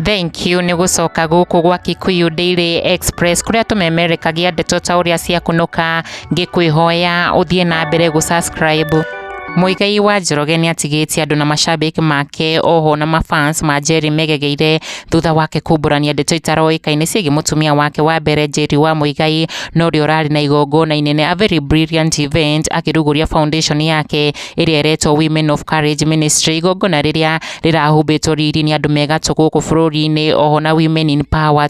Thank you nĩ gũcoka gũkũ gwa Kikuyu Daily Express kũrĩa tũmemerekagia ndeto ta ũrĩa ciakunũka. Ngĩkwĩhoya ũthiĩ na mbere gũ subscribe. Muigai wa Njoroge nĩ atigĩtie andũ na macambĩki make oho na mafans ma Njeri megegeire thutha wake kumbũrania ndeto itaroĩkaine ciĩgiĩ mũtumia wake wa mbere Njeri wa Muigai, na ũrĩa ũrarĩ na igongona inene, a very brilliant event, akĩrugũria foundation yake ĩrĩa ĩretwo Women of Courage Ministry, igongona rĩrĩa rĩrahumbĩtwo riri nĩ andũ me gatũ gũkũ bũrũri-inĩ, oho na Women in Power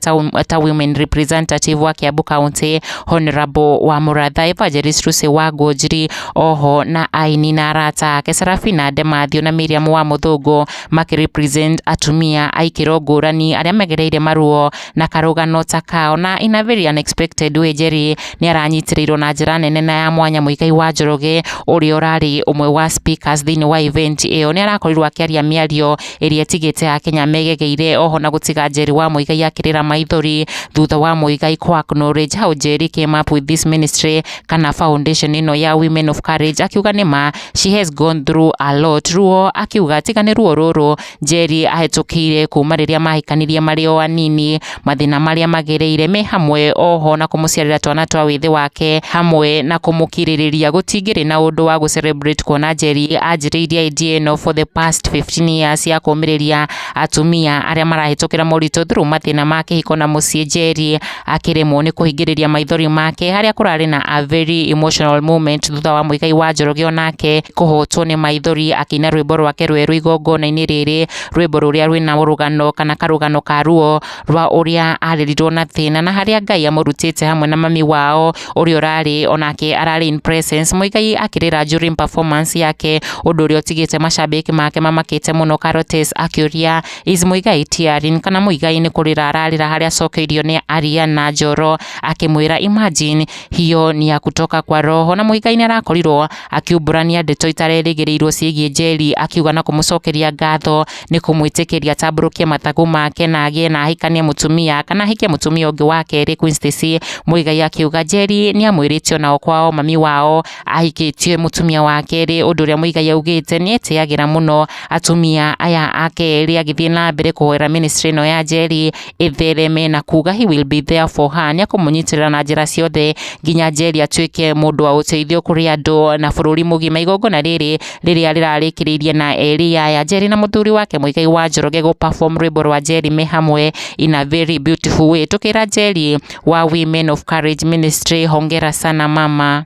ta Women Representative wa Kiambu County Honorable wa Mũratha Evangelist Lucy wa Ngũnjiri, oho na aini na arata ake Sarafina Demathew na Miriam wa Mũthũngũ makĩrepresent atumia a ikĩro ngũrani arĩa megereire maruo na karũgano ta kao. Na in a very unexpected way, Njeri nĩ aranyitĩrĩirwo na njĩra nene na ya mwanya. Muigai wa Njoroge, ũrĩa ũrarĩ ũmwe wa speakers thĩinĩ wa event ĩyo, nĩ arakorirwo akĩaria mĩario ĩrĩa ĩtigĩte akenya megegeire, oho na gũtiga Njeri wa Muigai akĩrĩra maithori thutha wa Muigai ku acknowledge how Njeri came up with this ministry kana foundation ĩno ya Women of Courage, akiuga nĩma she has gone through a lot. Ruo, akiuga tiga nĩ ruo rũrũ Njeri ahĩtũkĩire kuma rĩrĩa mahikanirie marĩ o anini, mathĩna marĩa magereire me hamwe, oho na kũmũciarĩra twana twa wĩthĩ wake hamwe na kũmũkirĩrĩria, gũtingĩrĩ na ũndũ wa gũ celebrate kuona Njeri anjĩrĩirie idea ĩno for the past 15 years ya kũmĩrĩria atumia arĩa marahĩtũkĩra moritũ through mathĩna ma kĩhiko na mũciĩ. Njeri akĩremwo nĩ kũhingĩrĩria maithori make harĩa kũrarĩ na a very emotional moment thutha wa Muigai wa Njoroge onake kũhotwo nĩ maithori akĩina rwĩmbo rwake rwerũ igongona-inĩ rĩrĩ, rwĩmbo rũrĩa rwĩna rũgano kana karũgano ka ruo rwa ũrĩa arerirwo na thĩna na harĩa Ngai amũrutĩte hamwe na mami wao ũrĩa ũrarĩ onake ararĩ in presence. Muigai akĩrĩra during performance yake, ũndũ ũrĩa ũtigĩte macambĩki make mamakĩte mũno. Carotes akĩũria, "Is Muigai tearing?" kana Muigai nĩ kũrĩra ararĩra, harĩa acokeirio nĩ Ariana Njoro akĩmwĩra, "Imagine, hiyo ni ya kutoka kwa roho." Na Muigai nĩ arakorirwo akiumbũrania ndeto itarerĩgĩrĩirwo ciĩgiĩ Njeri, akiuga na kũmũcokeria ngatho nĩ kũmwĩtĩkĩria atambũrũkie mathagu make na agĩe na ahikanie mũtumia kana ahikie mũtumia ũngĩ wa kerĩ, Queen Stacy. Muigai akiuga Njeri nĩ amwĩrĩte onao kwao mami wao ahikĩtie mũtumia wa kerĩ, ũndũ ũrĩa Muigai augĩte nĩ etĩagĩra mũno atumia aya a kerĩ, agĩthiĩ na mbere kũhoera ministry ĩno ya Njeri ĩthereme na kuga he will be there for her, nĩ akũmũnyitĩrĩra na njĩra ciothe nginya Njeri atuĩke mũndũ wa ũteithio kũrĩ andũ na bũrũri mũgima. Igongona rĩrĩ rĩrĩa rĩrarĩkĩrĩirie na eri aya Njeri na mũthuri wake Muigai wa Njoroge gũ perform rwĩmbo rwa Njeri me hamwe in a very beautiful way. Tukĩra Njeri wa Women of Courage Ministry, hongera sana mama.